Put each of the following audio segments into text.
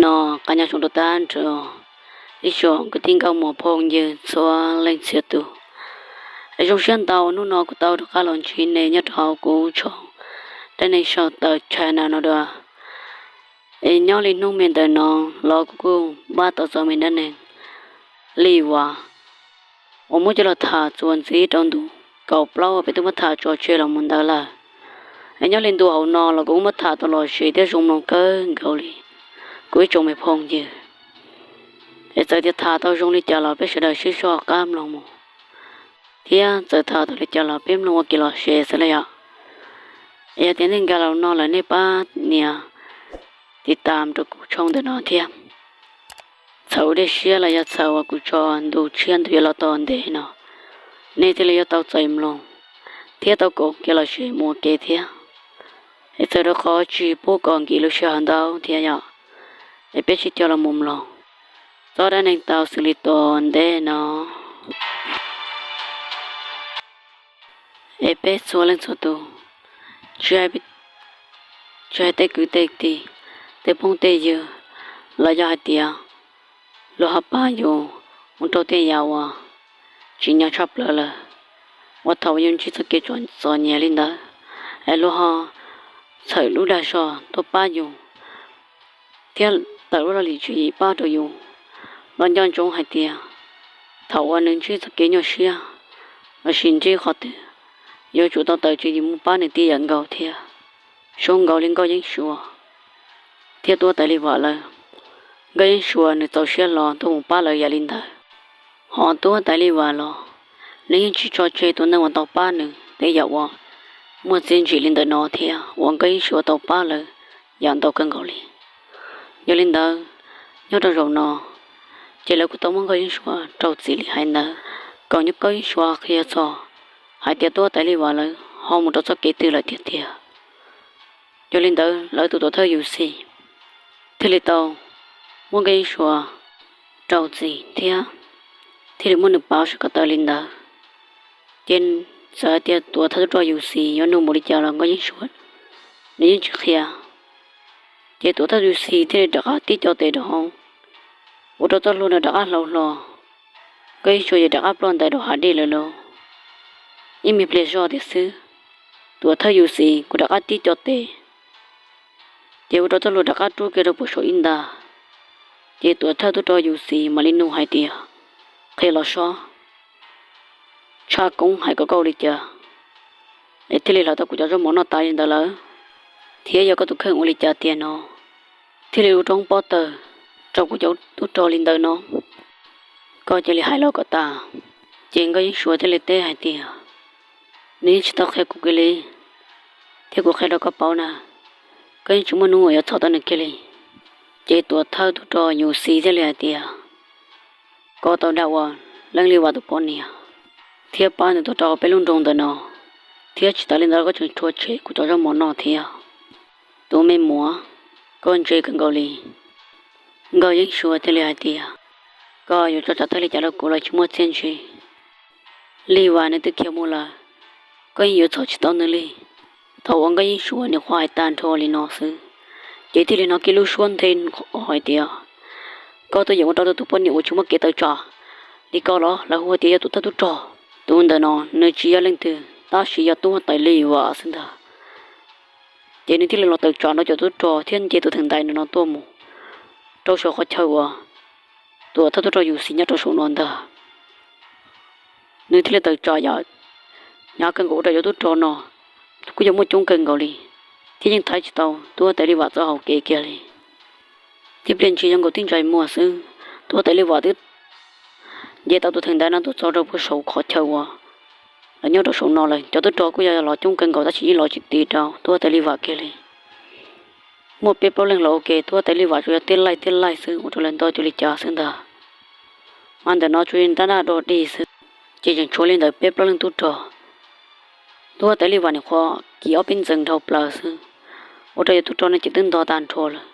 No, qab nyob zoo rau tag nrho ib tsoom kwv tij nkauj muam phooj ywg txhua leej txhia tus. Es zoo siab ntau hnub no kuv tau rov qab los ntsib nej nyob rau hauv kuv tshooj dab neeg sau tawm channel no dua. Es nyob li hnub me ntawm no los kuv kuj npaj tau txog me dab neeg li uas uas muab coj los tham txuas ntxiv rau ntu kaum plaub uas peb twb muab tham tso tseg los mus ntawd lawm. Es nyob li ntu hauv no los kuv kuj muab tham tau los zem thiab zoo mloog kawg nkaus li kuv ib tsoom me phooj ywg. Es txawm tias tham tau zoo li cas los peb sawv daws sib zog qab mloog mus, thiab txawm tham tau li cas los peb mloog ua kev lom zem xwb los yom. Es yog tias nej nkag los no lawm nej pab nias tiv tam rau kuv tshooj ntawm no thiab. Txhawm ua dej siab los yog txhawm uas kuv tso ntu tshiab ntu yuav los tau ntev no, nej thiaj li yuav tau txais mloog thiab tau koom kev lom zem mus ua ke thiab. Es txawm rau qhov tsis pub kom nkim lub sij hawm ntau thiab yom, es peb sib cog los mus mloog txoj dab neeg tau xws li tom ntej no. Es peb txhua leej txhua tus, tsis hais tej kwv tej tij, tej phooj tej ywg, los yog hais tias luag ho pab yus mus rau tej yam uas tsim nyog tshaj plaws lawm, uas thaum yus ntsib txoj kev txom nyem li ntawd, es luag ho txhawm lub dag zog tuaj pab yus thiab tawm lub laj lim tswv yim pab rau yus, los nco ntsoov hais tias thaum uas nws ntsib txoj kev nyuaj siab lossis ntsib qhov twg, yuav tsum tau tawm tswv yim mus pab nws tib yam nkaus thiab. Zoo nkaus li Nkauj Yeeb Suav thiab Tub Huab Tais Lis Vam lawv, Nkauj Yeeb Suav nws txaus siab los tuaj mus pab lawv yam li ntawd, ho Tub Huab Tais Lis Vam los nws yeej tsis tso tseg tus neeg uas tau pab nws tej yam uas muaj txiaj ntsim li ntawm no thiab uas Nkauj Yeeb Suav tau pab lawv yam ntau kawg nkaus li. Yog li ntawd, nyob rau zaum no, ces lawv kuj tau muab Nkauj Yeeb Suav rau txim li hais ntawd, kom Nkauj Yeeb Suav qhia txog hais tias Tub Huab Tais Lis Vam lawv ho mus rau txoj kev twg lawm tiag tiag. Yog li ntawd lawv tus tuam thawj Yus Xis thiaj li tau muab Nkauj Yeeb Suav rau txim thiab thiaj li muab nws pauv saum ko taw li ntawd. Ces txawm hais tias tuam thawj tub rog Yus Xis yuav nug mus li cas los Nkauj Yeeb Suav nws yeej tsis qhia. Ces tuam thawj Yus Xis thiaj li rov qab tib co tes rau hauv, ua rau txoj hlua no rov qab hlau hlo. Nkauj Yeeb Suav ces rov qab ploj ntais rau hav dej lawm lauj. Ib me pliag zoj tiag xwb, tuam thawj Yus Xis kuj rov qab tib co tes, ces ua rau txoj hlua rov qab rub kiag rau puag saum ib ntag. Ces tuam thawj tub rog Yus Xis mam li nug hais tias, qhia los seb, tshaj koob hais kom koj ua li cas es thiaj li hlawv tau kuv cov zaub mov noj tas li ntawd lawm, thiab yog koj tus kheej ua li cas tiag no thiaj li ua roob pob tawg rau kuv cov tub rog li ntawd no. Koj cia li hais los kom tas. Ces Nkauj Yeeb Suav thiaj li teb hais tias, nws yeej tsis tau qhia kuv kiag li, thiab kuv qhia rau koj paub na, koj yeej tsis muaj hnub uas yuav txhom tau nws kiag li. Ces tuam thawj tub rog Yus Xis thiaj li hais tias, koj tau dag ua Leej Lis Vam tus poj niam thiab pab nws tuaj rau peb lub nroog ntawm no, thiab tsis tas li ntawd koj tseem rhuav tshem kuv cov zaub mov noj thiab. Tus me muam, koj ntse kawg nkaus li. Nkauj Yeeb Suav thiaj li hais tias, koj yuav tso tsam thawj li cas rau kuv los tsis muaj txiaj ntsig. Lis Vam nws twb khiav mus lawm, koj yeej yuav txhom tsis tau nws li. Thaum uas Nkauj Yeeb Suav nws qhuav hais tag nrho li no xwb, ces thiaj li hnov kiag lub suab nthe hais tias, koj twb yeem ua rau tus poj niam uas tsis muaj kev tawm tsam li koj los lawv hu tias yog tuam thawj tub rog. Tus ntawm no nws tsis yog leej twg tab sis yog tub huab tais Lis Vam xwb ntag. Ces nws thiaj li los tawm tsam nrog cov tub rog thiab nce tus theem ntaiv no tuaj mus rau saum qhov chaw uas tuam thawj tub rog Yus Xis nyob rau saum no ntag. Nws thiaj li tawm tsam yam hnyav kawg nkaus ua rau cov tub rog no kuj yog muaj coob kawg nkaus li, thiab yeej thaiv tsis tau tub huab tais Lis Vam txoj hau kev kiag li. Tib pliag ntshis zoo nkaus tib ntsais muag xwb, tub huab tais Lis Vam twb nce tau tus theem ntaiv no tuaj txog rau puag saum qhov chaw uas lawv nyob rau saum no lawm. Cov tub rog kuj yog los coob kawg nkaus tab sis yeej los tsis tiv rau tub huab tais Lis Vam kiag li. Muaj peb plaub leeg los ua ke, tub huab tais Lis Vam tsuas yog tib laij tib laij xwb, ua rau lawv nto cuag li cas xwb ntag. Mas ntawm no tsuas yog rab ntaj dog dig xwb, ces tseem tshuav li ntawd peb plaub leeg tub rog. Tub huab tais Lis Vam nim qhuav kiv ob peb ntxees dhau plaws xwb, ua rau cov tub rog no ces twb nto tag nrho lawm,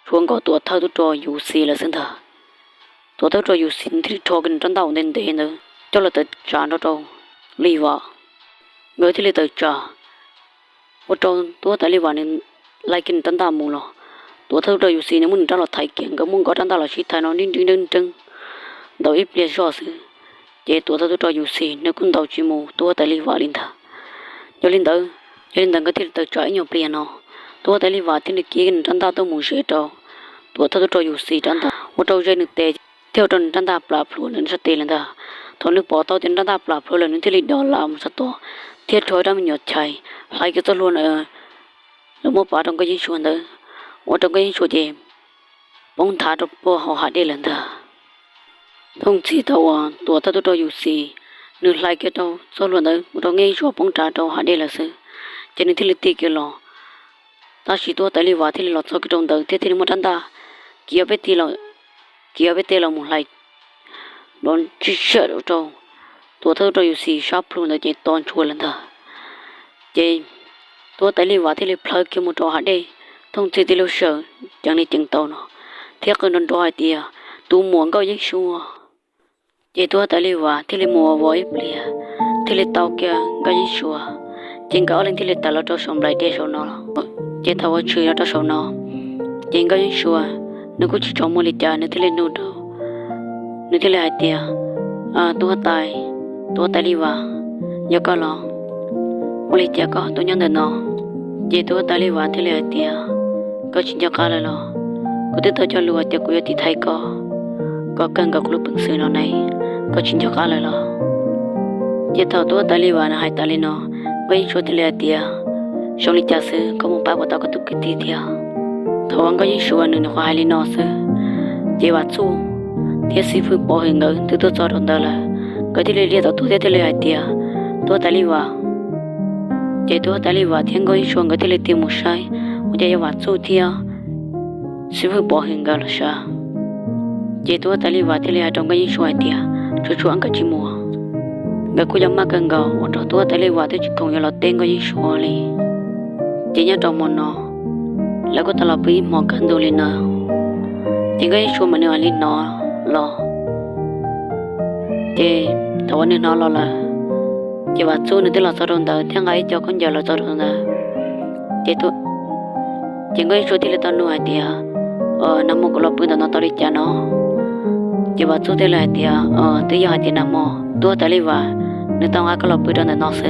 tshuav nkaus Tuam thawj tub rog Yus Xis lawm xwb ntag. Tuam thawj tub rog Yus Xis nws thiaj li rho kiag nws rab ntaj uas ntev ntev ntawd coj los tawm tsam nrog rau Lis Vam. Nkawd thiaj li tawm tsam, ua rau tub huab tais Lis Vam nws hlais kiag nws rab ntaj mus los, Tuam thawj tub rog Yus Xis nws muab nws rab los thaiv kiag, nkawd muab nkawd rab ntaj los sib thaiv no nreeb nreeb nreeb nreeb ntau ib pliag zoj xwb, ces Tuam thawj tub rog Yus Xis nws kuj ntaus tsis mus tub huab tais Lis Vam li ntag. Yog li ntawd, yog li ntawd nkawd thiaj li tawm tsam ib nyuag pliag no, tub huab tais Lis Vam thiaj li kiv kiag nws rab ntaj tuaj mus ze rau Tuam thawj tub rog Yus Xis rab ntaj, ua rau ze nws tes thiab ua rau nws rab ntaj plam plhuav nws sab tes lawm ntag. Thaum nws pom tau tias rab ntaj plam plhuav lawm nws thiaj li do las mus txog tod thiab rho ib rab me nyuam chais hlais kiag txoj hlua lawv muab pav rau Nkauj Yeeb Suav ntawd, ua rau Nkauj Yeeb Suav ces poob nthav rau puag hauv hav dej lawm ntag. Thooj txhij thaum uas Tuam thawj tub rog Yus Xis nws hlais kiag rau txoj hlua ntawd ua rau Nkauj Yeeb Suav poob nrag rau hav dej lawm xwb, ces nws thiaj li tig kiag los. Tab sis tub huab tais Lis Vam thiaj li los txog kiag rau ntawd thiab thiaj li muab rab ntaj kiv ob peb teg los, kiv ob peb teg los mus hlais nrov ntsij siaj rau Tuam thawj tub rog Yus Xis sab plhu ntawd ces to ntshua lawm ntag. Ces tub huab tais Lis Vam thiaj li plhawv kiag mus rau hav dej, thooj txhij tij laug sawm ceev li ceev tau no thiab qw nrov nrov hais tias, tus muam Nkauj Yeeb Suav. Ces tub huab tais Lis Vam thiaj li mus ua vos ib pliag, thiaj li tau kiag Nkauj Yeeb Suav. Ces nkawd ob leeg thiaj li tawm los rau saum nplaim dej saum no. Ces thaum uas tshwm los rau saum no, ces Nkauj Yeeb Suav nws kuj tsis tshua muaj li cas, nws thiaj li nug rau, nws thiaj li hais tias, tub huab tais, tub huab tais Lis Vam, yog koj los? Ua li cas koj tuaj nyob ntawm no? Ces tub huab tais Lis Vam thiaj li hais tias, koj tsis nco qab lawm los? Kuv twb tau cog lus hais tias kuv yuav tiv thaiv koj kom kawg nkaus kuv lub peev xwm no ne, koj tsis nco qab lawm los? Ces thaum tub huab tais Lis Vam nws hais tas li no, Nkauj Yeeb Suav thiaj li hais tias, zoo li cas xwb koj mus pab puas tau koj tus kwv tij thiab? Thaum uas Nkauj Yeeb Suav nws nyuam qhuav hais li no xwb, ces Vam Txuj thiab xib fwb Pov Hwm nkawd twb tuaj txog rau ntawd lawm, nkawd thiaj li liag tau tuaj thiab thiaj li hais tias, tub huab tais Lis Vam. Ces tub huab tais Lis Vam thiab Nkauj Yeeb Suav nkawd thiaj li tig mus saib, ua cas yog Vam Txuj thiab xib fwb Pov Hwm nkawd los sav. Ces tub huab tais Lis Vam thiaj li hais rau Nkauj Yeeb Suav hais tias, tsuav tsuav nkawd tsis mus, nkawd kuj yog maj kawg nkaus ua rau tub huab tais Lis Vam twb tsis khoom yuav los teb Nkauj Yeeb Suav li. Ces nyob rau hmo no, lawv kuj tau los pw ib hmos kaj ntug li no. Ces Nkauj Yeeb Suav mas nws hais li no los, ces thaum uas nws hnov los lawm, ces Vam Txuj nws twb los txog rau ntawd thiab nqa ib co khaub ncaws los txog rau ntawd. Ces, ces Nkauj Yeeb Suav thiaj li tau nug hais tias, nag hmo kuv los pw ntawm no tau li cas no? Ces Vam Txuj thiaj li hais tias, twb yog hais tias nag hmo tub huab tais Lis Vam nws tau nqa koj los pw rau ntawm no xwb.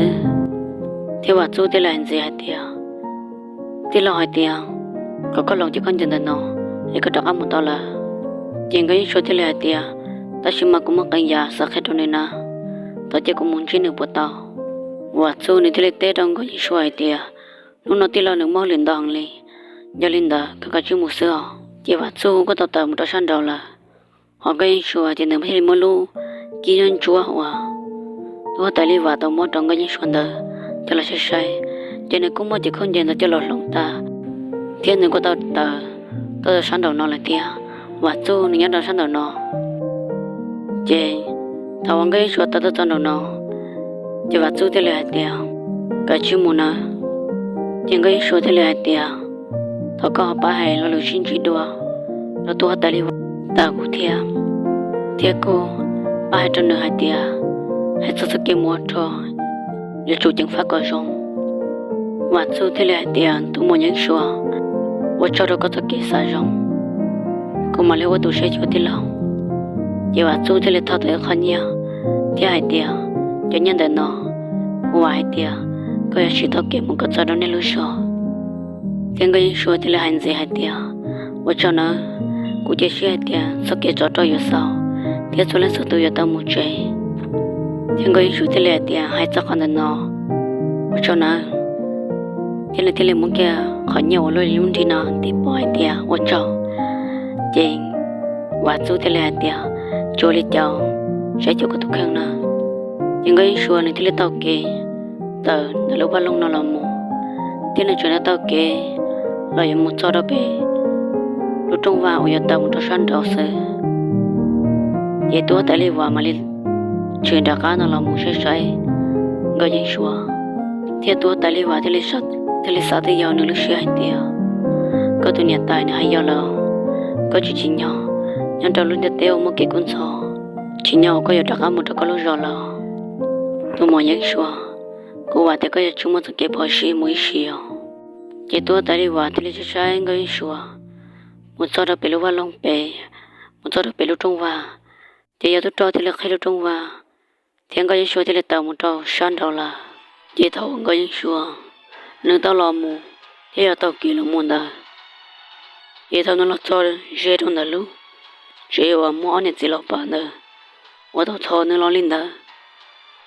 Thiab Vam Txuj thiaj li hais ntxiv hais tias, tij laug hais tias kom koj hloov cov khaub ncaws ntawm no es koj rov qab mus tau lawm. Ces Nkauj Yeeb Suav thiaj li hais tias, tab sis mas kuv muaj qee yam xav qhia rau nws na, thov cia kuv mus ntsib nws puas tau? Vam Txuj nws thiaj li teb rau Nkauj Yeeb Suav hais tias, hnub no tij laug nws muaj hauj lwm ntau heev li, yog li ntawd koj kav tsij mus xwb os. Ces Vam Txuj kuj tau tawm mus rau sab nraud lawm. Ho Nkauj Yeeb Suav ces nws thiaj li muab lub kib nyob ntsuab uas tub huab tais Lis Vam tau muab rau Nkauj Yeeb Suav ntawd coj los saib saib, ces nws kuj muab cov khaub ncaws ntawd coj los hloov tag, thiab nws kuj tau tawm tuaj rau sab nraum no lawm thiab. Vam Txuj nws nyob rau sab nraum no. Ces thaum uas Nkauj Yeeb Suav tau tuaj txog nraum no, ces Vam Txuj thiaj li hais tias, kav tsij mus nawb. Ces Nkauj Yeeb Suav thiaj li hais tias, thov koj ho pab hais lo lus sib ntsib dua rau tub huab tais Lis Vam tag kuv thiab, thiab kuj pab hais rau nws hais tias, hais txog txoj kev mus ua rog yuav tsum ceev faj kom zoo. Vam Txuj thiaj li hais tias, tus muam Yeeb Suav, ua tsaug rau koj txoj kev xav zoo, kuv mam li ua tus saib xyuas tij laug. Ces Vam Txuj thiaj li thau tau ib qho nyiaj thiab hais tias, cov nyiaj ntawm no kuv vam hais tias koj yuav siv tau kev mus kom txog rau nej lub zos. Thiab Nkauj Yeeb Suav thiaj li hais ntxiv hais tias, ua tsaug nawb, kuv cia siab hais tias txoj kev tsov rog yuav xaus thiab txhua leej txhua tus yuav tau mus tsev. Thiab Nkauj Yeeb Suav thiaj li hais tias, hais txog qhov ntawm no, ua tsaug nawb. Thiab nws thiaj li muab kiag qhov nyiaj uas luaj li lub nrig no ntij pov hais tias, ua tsaug. Ces Vam Txuj thiaj li hais tias, tsuas li cas, saib xyuas koj tus kheej na. Ces Nkauj Yeeb Suav nws thiaj li taug kev tawm ntawm lub vaj loog no los mus, thiab nws tseem taug kev los yuav mus txog rau pem lub rooj vag uas yuav tawm mus rau sab nraud xwb. Ces tub huab tais Lis Vas mam li tshwm rov qab no los mus saib saib Nkauj Yeeb Suav, thiab tub huab tais Lis Vas thiaj li xav twj ywm nws lub siab hais tias, koj tus niam tais nws hais yog lawm, koj tsis tsim nyog nyob rau lub ntiaj teb uas muaj kev kub ntxhov, tsim nyog uas koj yuav rov qab mus rau koj lub zos lawm. Tus muam Yeeb Suav, kuv vam tias koj yuav tsum muaj txoj kev phom sij mus ib sim os. Ces tub huab tais Lis Vas thiaj li saib saib Nkauj Yeeb Suav mus txog rau pem lub vaj loog pem, mus txog rau pem lub rooj vag, ces yog tub rog thiaj li qhib lub rooj vag, thiab Nkauj Yeeb Suav thiaj li tawm mus rau sab nraud lawm. Ces thaum Nkauj Yeeb Suav nws tau los mus thiab yog taug kev los mus ntawd, ces thaum nws los txog ze rau ntawm lub tsev uas muaj ob niam txiv laus Pas ntawd uas tau txhom nws los li ntawd,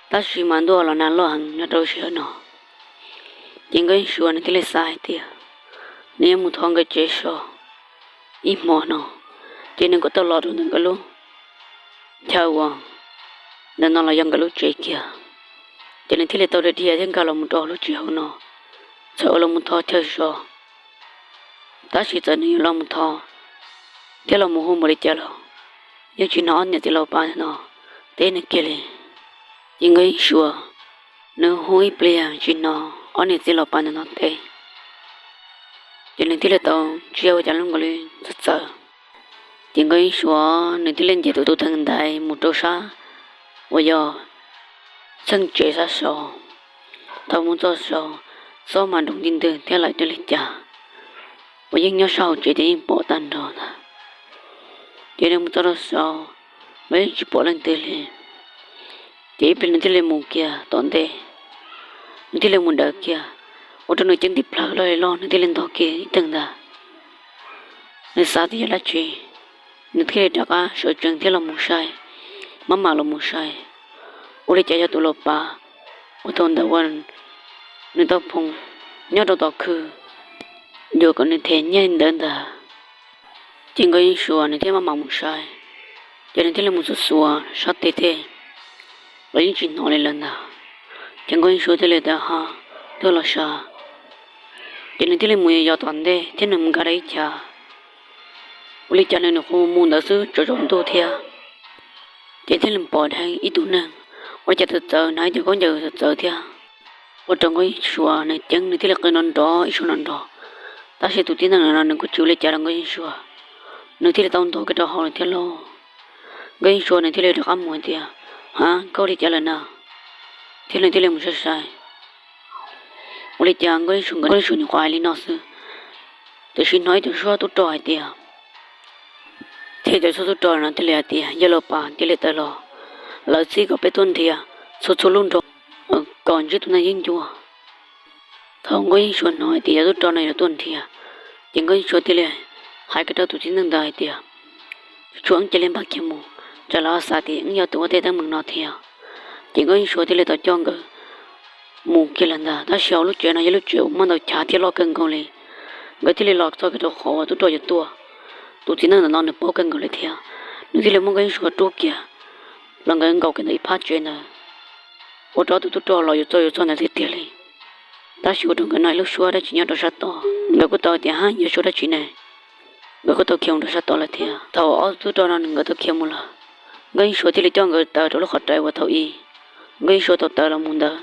tab sis mas ntuj los nag loj heev nyob rau lub sij hawm no. Ces Nkauj Yeeb Suav nws thiaj li xav hais tias nws yuav mus thov nkawd tsev so ib hmo no, ces nws kuj tau los rau ntawm nkawd lub chaw uas ntawm no los yog nkawd lub tsev kiag. Ces nws thiaj li tau dhia dhia thiab nkag los mus rau lub tsev hauv no, txawm ua los mus thov chaw so. Tab sis txawm nws yuav los mus thov thiab los mus hu npaum li cas los yeej tsis hnov ob niam txiv laus Pas ntawm no teb nws kiag li. Ces Nkauj Yeeb Suav nws hu ib pliag tsis hnov ob niam txiv laus Pas ntawm no teb, ces nws thiaj li tau ntsia ua cas lub nkaus li txawv txawv. Ces Nkauj Yeeb Suav nws thiaj li nce tus tus theem ntaiv mus rau sab uas yog txheej tsev sab saud. Thaum mus txog saud, txob mas nroo nti ntwg thiab lawm cuag li cas uas yeej nyob sab hauv tsev ces yeej pom tag nrho ntag. Ces nws mus txog rau saud los yeej tsis pom leej twg li. Ces ib pliag nws thiaj li mus kiag tom ntej, nws thiaj li mus daws kiag, ua rau nws ceeb tib plhaw loj li loj, nws thiaj li ntog kiag ib teg ntag. Nws xav tias yog dab tsi, nws thiaj li rov qab sawv tsees thiab los mus saib, maj mam los mus saib, ua li cas yog tus laus Pas uas thaum ntawd uas nws tau phoom nyob rau tom khw yuav kom nws them nyiaj ntawd ntag. Ces Nkauj Yeeb Suav nws thiaj maj mam mus saib, ces nws thiaj li mus xuas xuas sab tes thiab los yeej tsis hnov li lawm ntag. Ces Nkauj Yeeb Suav thiaj li tias, ha, tuag los sav. Ces nws thiaj li mus yos tom ntej thiab nws mus nkag rau ib chav, ua li cas nws nws qhuav mus ntawd xwb tsaus tsaus ntuj thiab, ces thiaj li pom dheev ib tug neeg ua li cas txawv txawv, hnav ib co khaub ncaws txawv txawv thiab. Ua rau Nkauj Yeeb Suav nws ceeb, nws thiaj li qw nrov nrov ib suab nrov nrov, tab sis tus tib neeg no nws kuj tsis ua li cas rau Nkauj Yeeb Suav, nws thiaj li tau ntog kiag rau hauv lawm thiab lauj. Nkauj Yeeb Suav nws thiaj li rov qab mus hais tias, ha, koj ua li cas lawm na? Thiab nws thiaj li mus saib saib, ua li cas Nkauj Yeeb Suav, Nkauj Yeeb Suav nws qhuav hais li no xwb, tiam sis hnov ib co suab tub rog hais tias, thiab cov suab tub rog no thiaj li hais tias yog laus Pas thiaj li tawm los, lawv txib kom peb tuaj nrhiav txhua txhua lub nroog kom ntsib tus neeg yeeb ncuab. Thaum Nkauj Yeeb Suav hnov hais tias yog tub rog no yuav tuaj nrhiav, ces Nkauj Yeeb Suav thiaj li hais kiag rau tus txiv neej ntawd hais tias, tsuas cia li npaj kiag mus, tsam lawv xav tias wb yog tus ua tej teeb meem no thiab. Ces Nkauj Yeeb Suav thiaj li tau coj nkawd mus kiag lawm ntag. Tab sis hauv lub tsev no yog lub tsev uas muaj ntau chav thiab loj kawg nkaus li, nkawd thiaj li los txog kiag rau qhov uas tub rog yuav tuaj. Tus txiv neej ntawm no nws paub kawg nkaus li thiab, nws thiaj li muab Nkauj Yeeb Suav rub kiag los nkawd nkaum kiag ntawm ib phab tsev ntawd, ua rau tus tub rog los yuav txog yuav txog ntawd tiag tiag li. Tab sis ua rau nkawd hnov ib lub suab dab tsi nyob rau sab tod, nkawd kuj tau tias, ha, yog suab dab tsi ne? Nkawd kuj tau khiav mus rau sab tod lawm thiab. Thaum ob tug tub rog no nkawd tau khiav mus lawm, Nkauj Yeeb Suav thiaj li coj nkawd tawm rau lub qhov rais uas thaum ub Nkauj Yeeb Suav tau tawm los mus ntawd.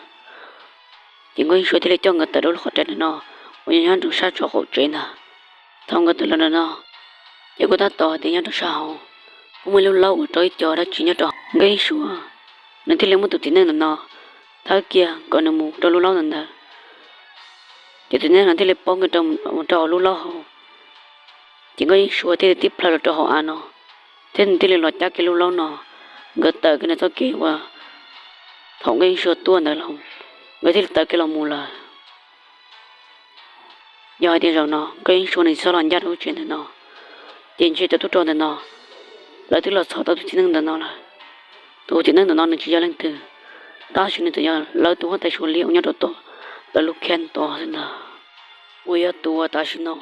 Ces Nkauj Yeeb Suav thiaj li coj nkawd tawm rau lub qhov rais ntawm no uas yog nyob rau sab tso qaum tsev ntag. Thaum nkawd tawm los ntawm no, ces kuj tab tom tias nyob rau sab hauv kuj muaj ib lub laub ua rau ib co dab tsi nyob rau hauv. Nkauj Yeeb Suav nws thiaj li muab tus txiv neej ntawm no thawb kiag kom nws mus rau lub laub ntawd ntawd. Ces tus txiv neej no thiaj li paub kiag rau mus rau hauv lub laub hauv. Ces Nkauj Yeeb Suav thiaj li tib plhaw los rau hauv av no, thiab nws thiaj li los cab kiag lub laub no. Nkawd tawm kiag ntawm txoj kev uas thaum Nkauj Yeeb Suav tuaj ntawd los, nkawd thiaj li tawm kiag los mus lawm. Yog hais tias zaum no Nkauj Yeeb Suav nws tsis txhob los ncaj rau lub tsev ntawm no, ces ntshe cov tub rog ntawm no lawv twb los txhom tau tus txiv neej ntawm no lawm. Tus txiv neej ntawm no nws tsis yog leej twg, tab sis nws tsuas yog lawv tus huab tais Suav Liab uas nyob rau tom lawv lub khej tod xwb ntag, uas yog tus uas tam sim no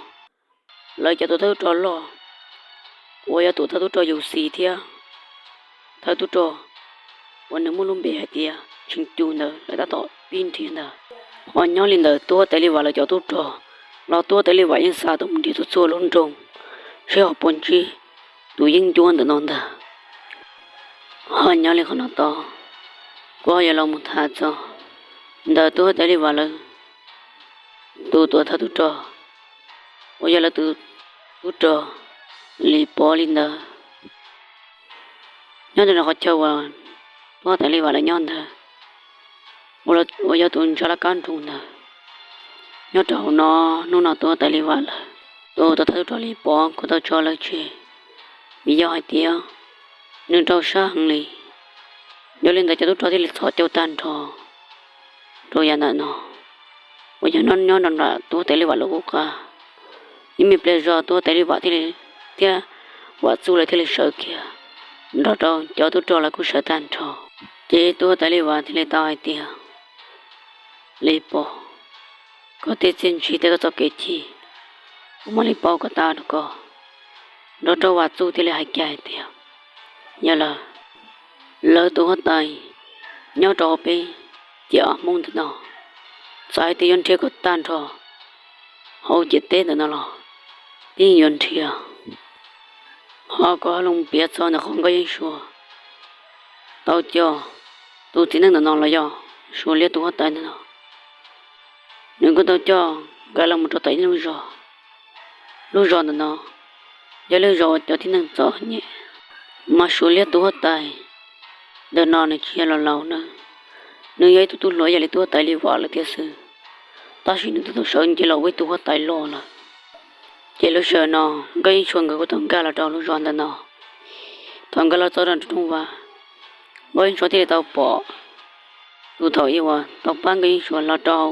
lawv cov tus thawj tub rog loj uas yog tus thawj tub rog Yus Xis thiab thawj tub rog uas nws muaj lub npe hais tias Tsheej Cus ntawd lawv tab tom pib nrhiav ntag. Ho nyob li ntawd tub huab tais Lis Vas lawv cov tub rog los tub huab tais Lis Vam yeej xa tuaj mus nrhiav txhua txhua lub nroog seb ho puas ntsib tus yeeb ncuab ntawm no ntag. Ho nyob li qhov no tod, kuv ho yuav los mus tham txog ntawm tub huab tais Lis Vam lawv tus tuam thawj tub rog uas yog lawv tus tub rog Lis Pov li ntawd. Nyob rau qhov chaw uas tub huab tais Lis Vam lawv nyob ntawd, uas yog tus ntsa laj kab nroog ntawd, nyob rau hauv no, hnub no tub huab tais Lis Vam lawv tus tuam thawj tub rog Lis Pov kuj tau tso lawv tseg, vim yog hais tias nws rau siab heev li. Yog li ntawd cov tub rog thiaj li txhos caug tag nrho rau yav ntawm no, uas yog nyob nyob nram tub huab tais Lis Vam lawv qub qab. Ib me pliag zog tub huab tais Lis Vam thiaj li, thiab Vam Txuj lawv thiaj li sawv kiag, nrog rau cov tub rog lawv kuj sawv tag nrho. Ces tub huab tais Lis Vam thiaj li tau hais tias, Lis Pov, koj tej txiaj ntsig thiab koj txoj kev chim, kuv mam li pauv kom tag rau koj. Nrog rau Vam Txuj thiaj li hais kiag hais tias, yog lawm, lawv tus huab tais nyob rau hauv peb ciam Hmoob ntawm no, txawm hais tias yuav nrhiav kom tag nrho hauv ciam teb ntawm no los peb yeej yuav nrhiav. Ho kuv ho los piav txog ntawm qhov Nkauj Yeeb Suav tau coj tus txiv neej ntawm no los yog Suav Liab tus huab tais ntawm no, nws kuj tau coj nkawd los mus rau tom ib lub zos. Lub zos ntawm no yog lub zos uas cov tib neeg txom nyem, mas Suav Liab tus huab tais ntawm no nws tsis yog los laus na, nws yog ib tug tub hluas ib yam li tub huab tais Lis Vam lawm thiab xwb, tab sis nws twb tau sawv nce los ua ib tug huab tais loj lawm. Ces lub sij hawm no Nkauj Yeeb Suav nkawd kuj tau nkag los rau lub zos ntawm no. Thaum nkawd los txog rau nram rooj vag, Nkauj Yeeb Suav thiaj li tau pom tus thaum ub uas tau pab Nkauj Yeeb Suav los rau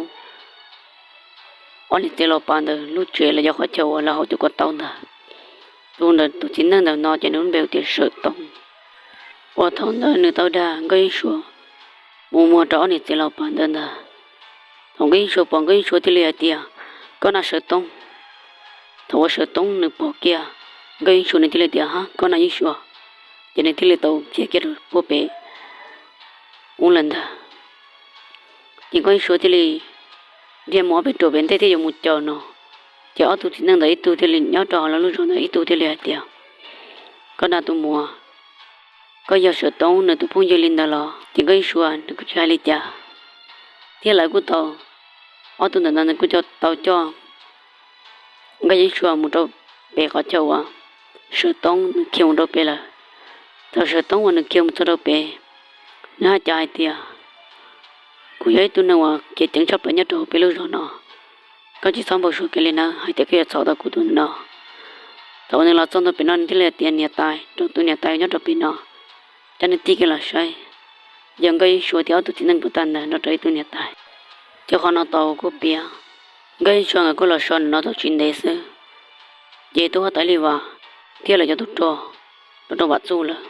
ob niam txiv laus pas ntawd lub tsev los yog qhov chaw uas lawv haus cov ko taw ntag. Tus ntawd tus txiv neej ntawm no ces nws lub npe hu tias Sawm Toob, uas thaum ntawd nws tau dag Nkauj Yeeb Suav mus muag rau ob niam txiv laus pas ntawd ntag. Thaum Nkauj Yeeb Suav pom, Nkauj Yeeb Suav thiaj li hais tias, koj na Sawm Toob. Thaum uas Sawm Toob nws pom kiag Nkauj Yeeb Suav nws thiaj li tias, hab, koj na Yeeb Suav. Ces nws thiaj li tau khiav kiag rau puag pem ub lawm ntag. Ces Nkauj Yeeb Suav thiaj li nrhiav mus ob peb ruam pem ntej thiab yuav mus caum no, ces ob tug txiv neej ntawd ib tug thiaj li nyob rau hauv lawv lub zos ntawd ib tug thiaj li hais tias, koj na tus muam, koj yog Sawm Toob nws tus phooj ywg li ntawd los? Ces Nkauj Yeeb Suav nws kuj tsis hais li cas, thiab lawv kuj tau, ob tug ntawm no nws kuj tau coj Nkauj Yeeb Suav mus rau pem qhov chaw uas Sawm Toob nws khiav mus rau pem lawm. Thaum Sawm Toob uas nws khiav mus txog rau pem, nws haj cas hais tias, kuv yog ib tug neeg uas kev ceev tshaj plaws nyob rau hauv peb lub zos no, koj tsis txhob npau suav kiag li nawb, hais tias koj yuav txhaum tau kuv tus no. Thaum uas nws los txog ntua pem no nws thiaj li tias niam tais rau tus niam tais nyob rau pem no, coj nej tig kiag los saib, yog Nkauj Yeeb Suav thiab ob tug txiv neej puag ta ntawd nrog rau ib tug niam tais. Ces qhov no tau kuj piav, Nkauj Yeeb Suav nkawd kuj los so ntawm no tau tsis ntev xwb, ces tub huab tais Lis Vas thiab lawv cov tub rog los rau Vam Txuj lawm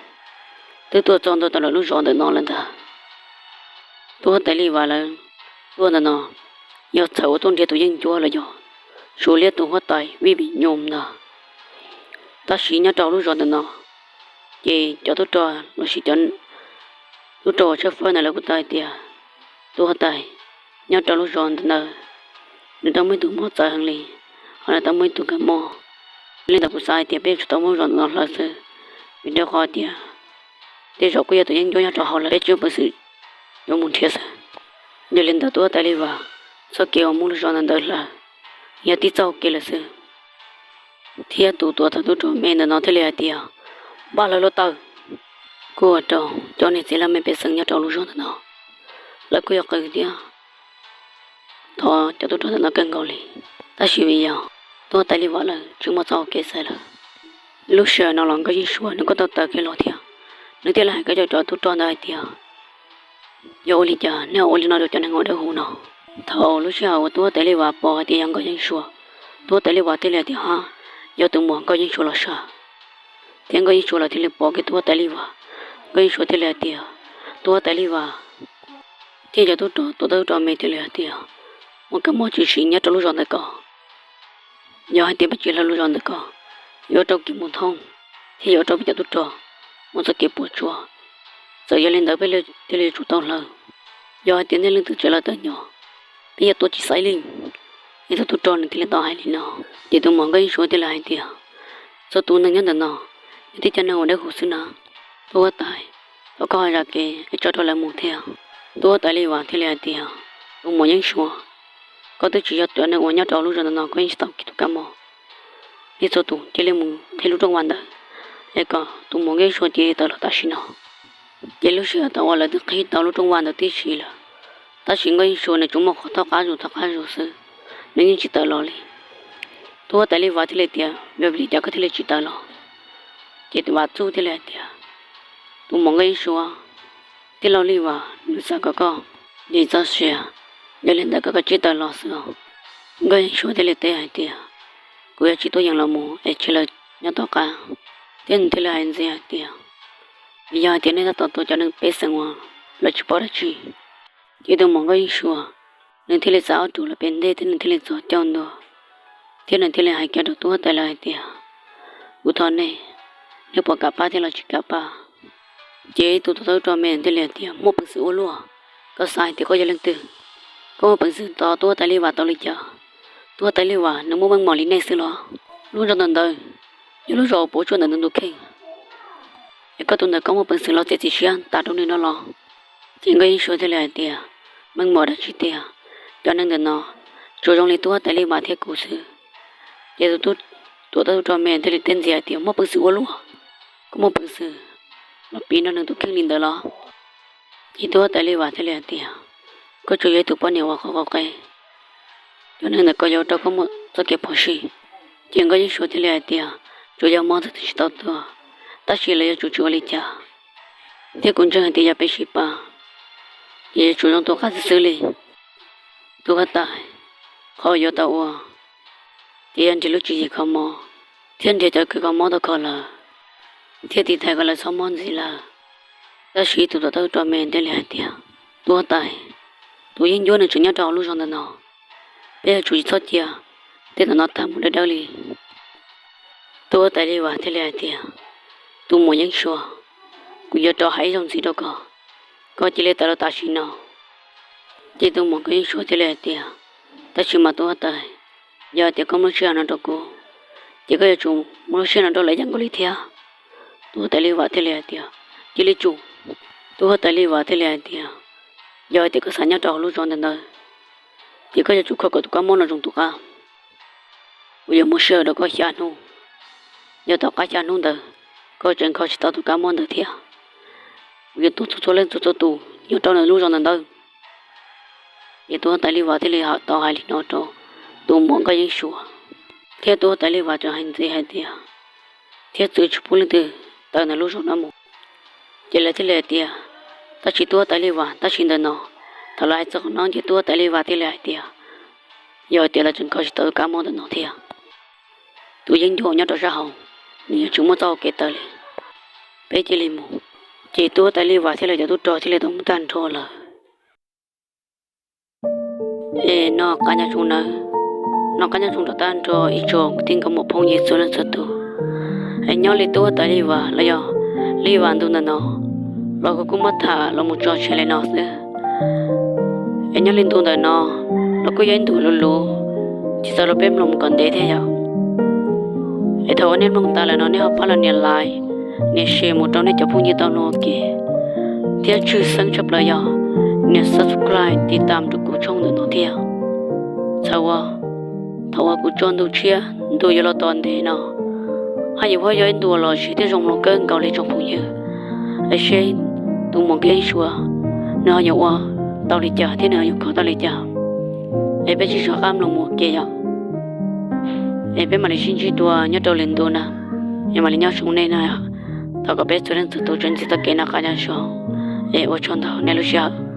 twb tuaj txog ntua tau lawv lub zos ntawm no lawm ntag. Tub huab tais Lis Vas lawv tuaj ntawm no yog txhawm uas tuaj nrhiav tus yeeb ncuab los yog Suav Liab tus huab tais Vij Vim Nyoo ntag. Tab sis nyob rau lub zos ntawm no, ces cov tub rog los sis cov tub rog uas tshawb fawb ntawd lawv kuj tau hais tias, tub huab tais, nyob rau lub zos ntawm no nws tau muaj ib tug mob txawv heev li, ho nws tau muaj ib tug kab mob. Yog li ntawd kuv xav hais tias peb yuav tsum tau muab zos ntawm no hlawv xwb, vim rau qhov tias tej zaum kuj yog tus yeeb ncuab nyob rau hauv lawm, peb tsis muaj peev xwm yuav mus nrhiav xwb. Yog li ntawd tub huab tais Lis Vas txoj kev uas muab lub zos ntawm no hlawv yog tib txoj kev lawm xwb. Thiab tus tuam thawj tub rog me ntawm no thiaj li hais tias, npaj hlawv hluav taws. Kuj ua rau cov niam txiv laj mej pej xeem nyob rau lub zos ntawm no lawv kuj yog qw thiab thov cov tub rog ntawm no kawg nkaus li. Tab sis vim yog tub huab tais Lis Vas lawv tsis muaj txoj hau kev xaiv lawm. Lub sij hawm no los Nkauj Yeeb Suav nws kuj tau tawm kiag los thiab, nws thiaj li hais kiag rau cov tub rog ntawd hais tias, yog ua li cas nej ho ua li no rau cov neeg uas dawb huv no? Thaum lub sij hawm uas tub huab tais Lis Vas pom hais tias yog Nkauj Yeeb Suav, tub huab tais Lis Vas thiaj li hais tias, hab, yog tus muam Nkauj Yeeb Suav los sav. Thiab Nkauj Yeeb Suav lawv thiaj li pom kiag tub huab tais Lis Vas. Nkauj Yeeb Suav thiaj li hais tias, tub huab tais Lis Vas, thiab cov tub rog tuam thawj tub rog me thiaj li hais tias, muaj kab mob tshwm sim nyob rau lub zos ntawm ko. Yog hais tias peb tsis hlawv lub zos ntawm ko, yuav ua rau kev mus thoob, thiab yuav ua rau peb cov tub rog muaj txoj kev puas tsuaj. Txawm yog li ntawd peb thiaj li yuav tsum tau hlawv. Yog hais tias nej leej twg tseem lawv tawm nyo, peb yuav tua tsis xaiv li. Es tus tub rog nws thiaj li tau hais li no. Ces tus muam Nkauj Yeeb Suav thiaj li hais tias, txhua tus neeg nyob ntawm no yog tib cov neeg uas dawb huv xwb na. Tub huab tais, thov koj ho zam kev es tso rau lawv mus thiab. Tub huab tais Lis Vas thiaj li hais tias, tus muam Yeeb Suav, koj twb tsis yog cov neeg uas nyob rau lub zos ntawm no, koj yeej tsis tau kis tus kab mob. Nej txhua tus cia li mus qhib lub rooj vag ntawd, es kom tus muam Nkauj Yeeb Suav cia li tawm los tam sim no. Ces lub sij hawm thaum uas lawv twb qhib tau lub rooj vag ntawd tib si lawm, tab sis Nkauj Yeeb Suav nws tsuas muaj qhov thaub qab zus thaub qab zus xwb, nws yeej tsis tawm los li. Tub huab tais Lis Vas thiaj li tias, vim li cas koj thiaj li tsis tawm los? Ces tus Vam Txuj thiaj li hais tias, tus muam Nkauj Yeeb Suav, tij laug Lis Vas nws xav kom koj ntim txoj sia, yog li ntawd koj kav tsij tawm los xwb os. Nkauj Yeeb Suav thiaj li teb hais tias, kuv yuav tsis tuaj yeem los mus es cia lawv nyob tom qab. Thiab nws thiaj li hais ntxiv hais tias, vim yog hais tias nej tab tom tua cov neeg pej xeem uas lawv tsis paub dab tsi. Ces tus muam Nkauj Yeeb Suav nws thiaj li xav ob ruam los pem ntej thiab nws thiaj li txhos caug ntua, thiab nws thiaj li hais kiag rau tub huab tais lawv hais tias, kuv thov nej, nej puas kam pab thiab los tsis kam pab? Ces ib tug tuam thawj tub rog me thiaj li hais tias, muaj peev xwm ua luaj, koj xav hais tias koj yog leej twg? Koj muaj peev xwm tos tub huab tais Lis Vas tau li cas? Tub huab tais Lis Vas nws muaj meej mom li nej xwb los? Lub zos ntawm ntawd yog lub zos uas puas tsuaj ntawm nws tus kheej, es koj tus ntawd koj muaj peev xwm los txiav txim siab tas rau nws no los? Ces Nkauj Yeeb Suav thiaj li hais tias, meej mom dab tsi tiag, cov neeg ntawm no tsuas zoo li tub huab tais Lis Vas thiab kuv xwb. Ces tus tuam thawj tub rog me thiaj li teb ntxiv hais tias, muaj peev xwm ua luaj, koj muaj peev xwm los piv nrog nws tus kheej li ntawd los? Ces tub huab tais Lis Vas thiaj li hais tias, koj tsuas yog ib tug poj niam uas qhov qab qe, cov neeg ntawm ko yuav ua rau koj muaj txoj kev phom sij. Ces Nkauj Yeeb Suav thiaj li hais tias, tsuas yog mob ntxwg twb tsis tau tuag, tab sis lawv yuav tsum tsis ua li cas, thiab kuv ntseeg hais tias yog peb sib pab, ces yuav tsum zoo tus qab xwb xwb li. Tub huab tais, qhov uas yuav tau ua ces yog nrhiav lub tswv yim kho mob, thiab nrhiav cov kws kho mob tau kho lawm, thiab tiv thaiv kom lawv txhob mob ntxiv lawm. Tab sis ib tug tuam thawj tub rog me thiaj li hais tias, tub huab tais, tus yeeb ncuab nws tseem nyob rau hauv lub zos ntawm no, peb yuav tsum tsis txhob cia tej ntawm no tag mus dawb dawb li. Tub huab tais Lis Vas thiaj li hais tias, tus muam Yeeb Suav, kuv yuav rov hais ib zaug ntxiv rau koj, koj cia li tawm los tam sim no. Ces tus muam Nkauj Yeeb Suav thiaj li hais tias, tab sis mas tub huab tais, yog hais tias koj muaj lub sij hawm no rau kuv, ces koj yuav tsum muaj lub sij hawm no rau lawv ib yam nkaus li thiab. Tub huab tais Lis Vas thiaj li hais tias, cia li tsum. Tub huab tais Lis Vas thiaj li hais tias, yog hais tias koj xav nyob rau hauv lub zos ntawm ntawd, ces koj yuav tsum kho kom tus kab mob no zoo tus qab. Kuv yuav muab sij hawm rau koj xya hnub. Yog tom qab xya hnub ntawd koj tseem kho tsis tau tus kab mob ntawd thiab, kuv yuav tua txhua txhua leej txhua txhua tus nyob rau ntawm lub zos ntawm ntawd. Ces tub huab tais Lis Vas thiaj li tau hais li no rau tus muam Nkauj Yeeb Suav, thiab tub huab tais Lis Vas tseem hais ntxiv hais tias, thiab txwv tsis pub leej twg tawm ntawm lub zos no mus. Ces lawv thiaj li hais tias, tab sis tub huab tais Lis Vas, tab sis ntawm no, thaum lawv hais txog qhov no ces tub huab tais Lis Vas thiaj li hais tias, yog hais tias lawv tseem kho tsis tau tus kab mob ntawm no thiab, tus yeeb ncuab nyob rau sab hauv, nws yuav tsis muaj txoj hau kev tawm li. Peb cia li mus. Ces tub huab tais Lis Vas thiab lawv cov tub rog thiaj li tau mus tag nrho lawm. Es no qab nyob zoo nawb, no qab nyob zoo rau tag nrho ib tsoom kwv tij nkauj muam phooj ywg txhua leej txhua tus. Es nyob li tub huab tais Lis Vas los yog Lis Vas ntu ntawm no los kuv kuj muab tham los mus tso tseg li no xwb. Es nyob li ntu ntawm no los kuj yog ib ntu luv luv, tsis txaus los peb mloog mus kom ntev thiab yom. Es thaum uas nej mloog tas lawm no nej ho pab los nias like, nias share mus rau nej cov phooj ywg tau mloog ua ke, thiab tshwj xeeb tshaj plaws yog nias subscribe tiv tam rau kuv tshooj ntawm no thiab. Txhawm uas thaum uas kuv tso ntu tshiab ntu yuav los tom ntej no, haj yam yuav yog ib ntu uas lom zem thiab zoo mloog kawg nkaus li tsoom phooj ywg. Es seb tus muam Nkauj Yeeb Suav nws ho yuav ua tau li cas thiab nws ho yuav kho tau li cas. Es peb sib soj qab mloog mus ua ke yom. Es peb mam li sib ntsib dua nyob rau lwm ntu na. Es mam li nyob zoo nej na. Thov kom peb txhua leej txhua tus tsuas ntsib txoj kev noj qab nyob zoo. Es ua tsaug ntau nej lub sij hawm.